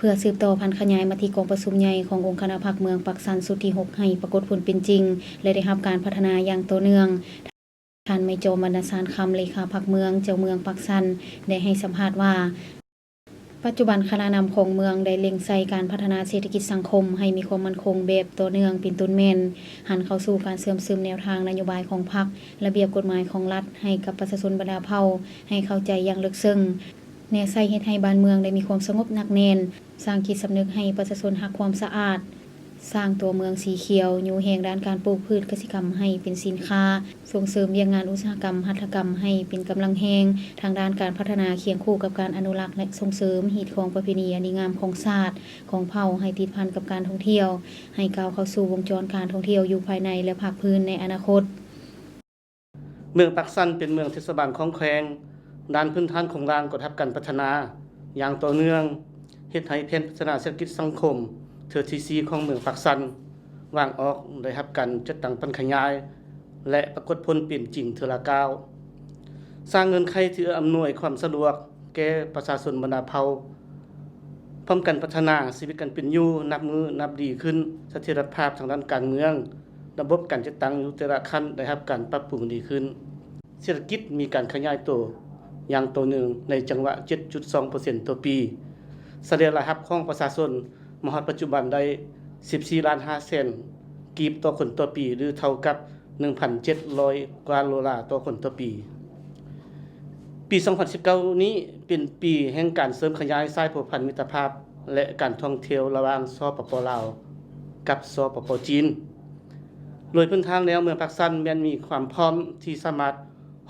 ເພື່ອສືບຕໍ່ຜັນຂະຫຍາຍມະຕິກອງປະຊຸມໃຫຍ່ຂອງອົງຄະນະພັກເມືອງປາກຊັນຊຸດທີຫົກ ໃຫ້ປາກົດຜົນເປັນຈິງ ແລະ ໄດ້ຮັບການພັດທະນາຢ່າງຕໍ່ເນື່ອງ, ທ່ານ ໄມຈອມ ວັນນະຊານຄຳ ເລຂາພັກເມືອງ ເຈົ້າເມືອງປາກຊັນ ໄດ້ໃຫ້ສຳພາດວ່າ ປັດຈຸບັນຄະນະນຳຂອງເມືອງໄດ້ເລັ່ງໃສ່ການພັດທະນາເສດຖະກິດສັງຄົມໃຫ້ມີຄວາມໝັ້ນຄົງແບບຕໍ່ເນື່ອງ ເປັນຕົ້ນແມ່ນ ຫັນເຂົ້າສູ່ການເຊື່ອມຊຶມແນວທາງນະໂຍບາຍຂອງພັກ, ລະບຽບກົດໝາຍຂອງລັດ ໃຫ້ກັບປະຊາຊົນບັນດາເຜົ່າໃຫ້ເຂົ້າໃຈຢ່າງເລິກເຊິ່ງ, ແນໃສ່ເຮັດໃຫ້ບ້ານເມືອງໄດ້ມີຄວາມສະຫງົບໜັກແໜ້ນ, ສ້າງຈິດສຳນຶກໃຫ້ປະຊາຊົນຮັກຄວາມສະອາດ, ສ້າງຕົວເມືອງສີຂຽວ, ຍູ້ແຮງດ້ານການປູກພືດກະສິກຳໃຫ້ເປັນສິນຄ້າ, ສົ່ງເສີມວຽກງານອຸດສາຫະກຳຫັດຖະກຳໃຫ້ເປັນກຳລັງແຮງທາງດ້ານການພັດທະນາ ຄຽງຄູ່ກັບການອະນຸລັກ ແລະ ສົ່ງເສີມຮີດຄອງປະເພນີອັນດີງາມຂອງຊາດ, ຂອງເຜົ່າ ໃຫ້ຕິດພັນກັບການທ່ອງທ່ຽວ, ໃຫ້ກ້າວເຂົ້າສູ່ວົງຈອນການທ່ອງທ່ຽວຢູ່ພາຍໃນ ແລະ ພາກພື້ນໃນອະນາຄົດ. ເມືອງປາກຊັນເປັນເມືອງເທດສະບານຂອງແຂວງ, ດ້ານພື້ນຖານໂຄງລ່າງກໍໄດ້ຮັບການພັດທະນາຢ່າງຕໍ່ເນື່ອງ, ເຮັດໃຫ້ແຜນພັດທະນາເສດຖະກິດສັງຄົມເທື່ອທີສີ່ຂອງເມືອງປາກຊັນວາງອອກໄດ້ຮັບການຈັດຕັ້ງຜັນຂະຫຍາຍ ແລະ ປາກົດຜົນເປັນຈິງເທື່ອລະກ້າວ, ສ້າງເງື່ອນໄຂທີ່ເອື້ອອຳນວຍຄວາມສະດວກແກ່ປະຊາຊົນບັນດາເຜົ່າ, ພ້ອມກັນພັດທະນາຊີວິດການເປັນຢູ່ນັບມື້ນັບດີຂຶ້ນ, ສະຖຽນລະພາບທາງດ້ານການເມືອງ, ລະບົບການຈັດຕັ້ງຢູ່ແຕ່ລະຂັ້ນໄດ້ຮັບການປັບປຸງດີຂຶ້ນ. ເສດຖະກິດມີການຂະຫຍາຍໂຕຢ່າງຕໍ່ເນື່ອງໃນຈັງຫວະເຈັດຈຸດສອງເປີເຊັນຕໍ່ປີ. ສະເລ່ຍລາຍຮັບຂອງປະຊາຊົນມາຮອດປັດຈຸບັນໄດ້ສິບສີ່ລ້ານຫ້າແສນກີບຕໍ່ຄົນຕໍ່ປີ ຫຼື ເທົ່າກັບໜຶ່ງພັນເຈັດຮ້ອຍກວ່າໂດລາຕໍ່ຄົນຕໍ່ປີ. ປີສອງພັນສິບເກົ້ານີ້ເປັນປີແຫ່ງການເສີມຂະຫຍາຍສາຍພົວພັນມິດຕະພາບ ແລະ ການທ່ອງທ່ຽວລະຫວ່າງ ສປປ ລາວ ກັບ ສປປ ຈີນ. ໂດຍພື້ນຖານແລ້ວ ເມືອງປາກຊັນແມ່ນມີຄວາມພ້ອມທີ່ສາມາດ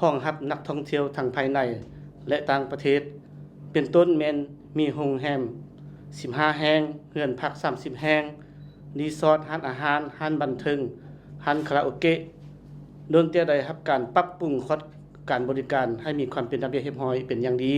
ຮອງຮັບນັກທ່ອງທ່ຽວທັງພາຍໃນ ແລະ ຕ່າງປະເທດ, ເປັນຕົ້ນແມ່ນມີໂຮງແຮມສິບຫ້າແຫ່ງ, ເຮືອນພັກສາມສິບແຫ່ງ, ຣີສອດ, ຮ້ານອາຫານ, ຮ້ານບັນເທີງ, ຮ້ານຄາຣາໂອເກະ, ລ້ວນແຕ່ໄດ້ຮັບການປັບປຸງຂອດການບໍລິການໃຫ້ມີຄວາມເປັນລະບຽບຮຽບຮ້ອຍເປັນຢ່າງດີ.